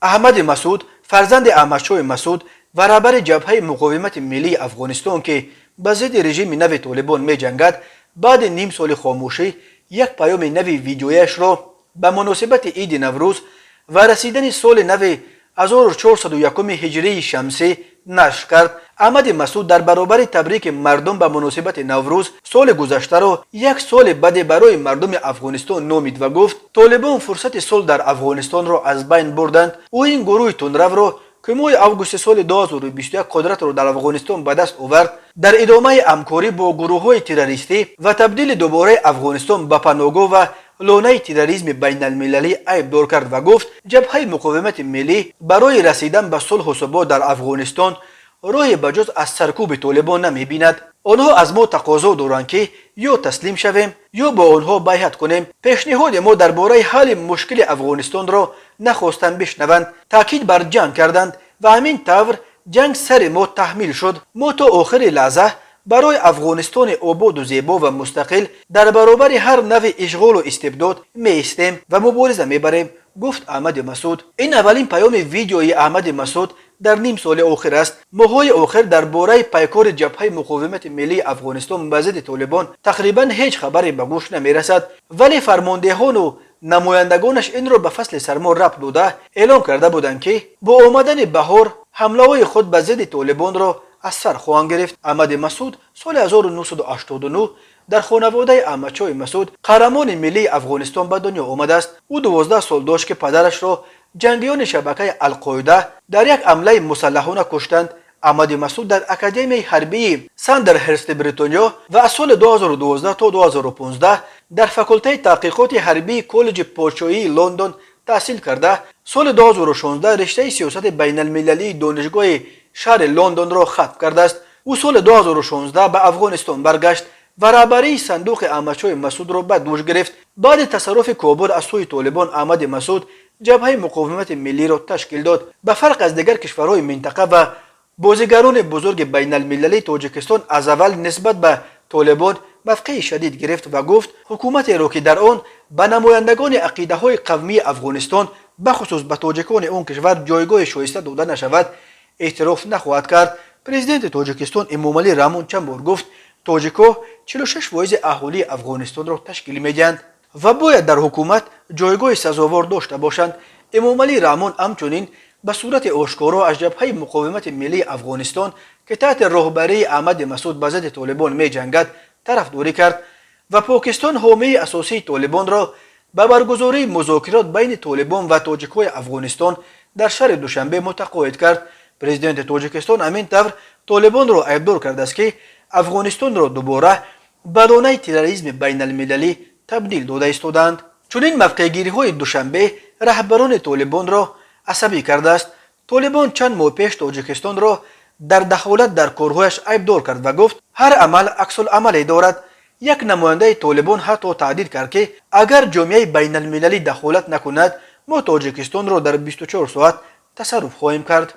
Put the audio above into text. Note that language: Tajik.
Аҳмади Масуд, фарзанди Аҳмадшоҳи Масуд ва раҳбари Ҷабҳаи муқовимати миллии Афғонистон, ки ба зидди режими нави Толибон меҷангад, баъди ним соли хомӯшӣ як паёми нави видеояшро ба муносибати иди Наврӯз ва расидани соли нави 1401 ҳиҷрии шамсӣ нашр кард. Аҳмади Масуд дар баробари табрики мардум ба муносибати Наврӯз соли гузаштаро як соли баде барои мардуми Афғонистон номид ва гуфт, Толибон фурсати сулҳ дар Афғонистонро аз байн бурданд. Ӯ ин гурӯҳи тундравро, ки моҳи августи соли 2021 қудратро дар Афғонистон ба даст овард, дар идомаи ҳамкорӣ бо гурӯҳҳои террористӣ ва табдили дубораи Афғонистон ба паноҳгоҳ ва лонаи терроризми байналмилалӣ айбдор кард ва гуфт, Ҷабҳаи муқовимати миллӣ барои расидан ба сулҳу субот дар Афғонистон роҳе ба ҷуз аз саркӯби Толибон намебинад. Онҳо аз мо тақозо доранд, ки ё таслим шавем, ё бо онҳо байъат кунем. Пешниҳоди мо дар бораи ҳалли мушкили Афғонистонро нахостанд бишнаванд, таъкид бар ҷанг карданд ва ҳамин тавр ҷанг сари мо таҳмил шуд. Мо то охири лаҳза барои Афғонистони ободу зебо ва мустақил дар баробари ҳар навъи ишғолу истибдод меистем ва мубориза мебарем, гуфт Аҳмади Масуд. Ин аввалин паёми видеои Аҳмади Масуд дар ним соли охир аст. Моҳҳои охир дар бораи пайкори Ҷабҳаи муқовимати миллии Афғонистон ба зидди Толибон тақрибан ҳеҷ хабаре ба гӯш намерасад, вале фармондеҳону намояндагонаш инро ба фасли сармо рабт дода эълон карда буданд, ки бо омадани баҳор ҳамлаҳои худ ба зидди Толибонро аз сар хоҳанд гирифт. Аҳмади Масуд соли 1989 дар хонаводаи Аҳмадшоҳи Масуд, қаҳрамони миллии Афғонистон, ба дунё омадааст. Ӯ 12 сол дошт, ки падарашро ҷангиёни шабакаи Алқоида дар як ҳамлаи мусаллаҳона куштанд. Аҳмади Масуд дар Академияи ҳарбии Сандерхерсти Бритониё ва аз соли 2012 то 2015 дар факултаи таҳқиқоти ҳарбии Коллеҷи подшоҳии Лондон таҳсил карда, соли 2016 риштаи сиёсати байналмилалии Донишгоҳи шаҳри Лондонро хатм кардааст. Ӯ соли 2016 ба Афғонистон баргашт ва раҳбарии сандуқи Аҳмадшоҳи Масудро ба дӯш гирифт. Баъди тасарруфи Кобул аз сӯи Толибон Аҳмади Масуд Ҷабҳаи муқовимати миллиро ташкил дод. Ба фарқ аз дигар кишварҳои минтақа ва бозигарони бузурги байналмилалӣ, Тоҷикистон аз аввал нисбат ба Толибон мавқеи шадид гирифт ва гуфт, ҳукуматеро, ки дар он ба намояндагони ақидаҳои қавмии Афғонистон, бахусус ба тоҷикони он кишвар, ҷойгоҳи шоиста дода нашавад, эътироф нахоҳад кард. Президенти Тоҷикистон Эмомалӣ Раҳмон чанд бор гуфт, тоҷикҳо 46 фоизи аҳолии Афғонистонро ташкил медиҳанд ва бояд дар ҳукумат ҷойгоҳи сазовор дошта бошанд. Эмомалӣ Раҳмон ҳамчунин ба сурати ошкоро аз Ҷабҳаи муқовимати миллии Афғонистон, ки таҳти роҳбарии Аҳмади Масуд ба зидди Толибон меҷангад, тарафдорӣ кард ва Покистон, ҳомии асосии Толибонро, ба баргузории музокирот байни Толибон ва тоҷикҳои Афғонистон дар шаҳри Душанбе мутақоид кард. Президенти Тоҷикистон ҳамин тавр Толибонро айбдор кардааст, ки Афғонистонро дубора ба лонаи терроризми байналмилалӣ табдил дода истодаанд. Чунин мавқеъгириҳои Душанбе раҳбарони Толибонро асабӣ кардааст. Толибон чанд моҳ пеш Тоҷикистонро дар дахолат дар корҳояш айбдор кард ва гуфт, ҳар амал аксуламале дорад. Як намояндаи Толибон ҳатто таҳдид кард, ки агар ҷомеаи байналмилалӣ дахолат накунад, мо Тоҷикистонро дар 24 соат тасарруф хоҳем кард.